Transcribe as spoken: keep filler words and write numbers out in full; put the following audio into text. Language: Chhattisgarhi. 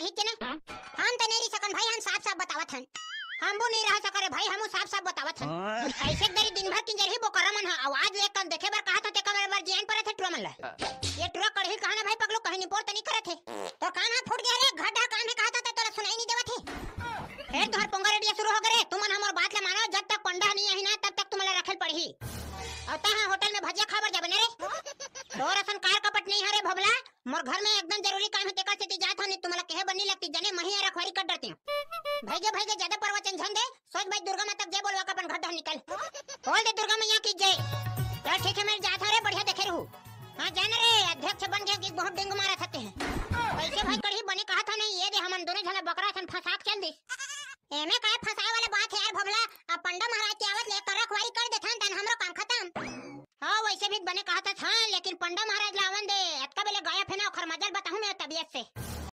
ठीक है ना? हम तो नहीं रह सकन भाई, हम साफ साफ बतावत हन। हम वो नहीं रह सका रे भाई, हम साफ साफ बतावत हन। ऐसे दरी दिन भर किंजरही बोकरा मन ह, आवाज ले कम देखे बर कहा था, तेका मेरे बर जियान पड़ा थे टुरा मन ला। ये टुरा कड़ही कहा ना भाई पगलू, कहीं निपोर तो नहीं करत है। तोर कान ह फूट गया रे, घट ढा कान में कहा था, तोला सुनाई नहीं देवत है। फिर तुहर पोंगा रेडिया शुरू हो गए रे, तुमन हमर बात ला मानो, जब तक पंडा नहीं आही ना, तब तक तुम्हारा रखेल पड़ही। और तहाँ होटल में भजिया खाबर जाबे ना रे। तोर असन कार कपट नहीं हरे भोबला, मोर घर में एकदम जरूरी काम है, तेकर सेती जात हन, नहीं तुम्हारा कहे बर नहीं लगती, जने मही रखवारी कर डरती हूँ। भैगे भैगे ज्यादा प्रवचन झन दे, सोच भाई दुर्गा माता के जय बोलवा के अपन घर डहर निकल। बोल दे दुर्गा मैया की जय। चल ठीक है, मैं जात हूँ रे, बढ़िया देखे रहू। हाँ जान रे, अध्यक्ष बन गया कि बहुत डेंगू मारा थते हैं। वैसे भाई कड़ही बने कहा था नहीं, ये दे हमन दोनों झना बकरा थन फंसा के चल दी। एमे काय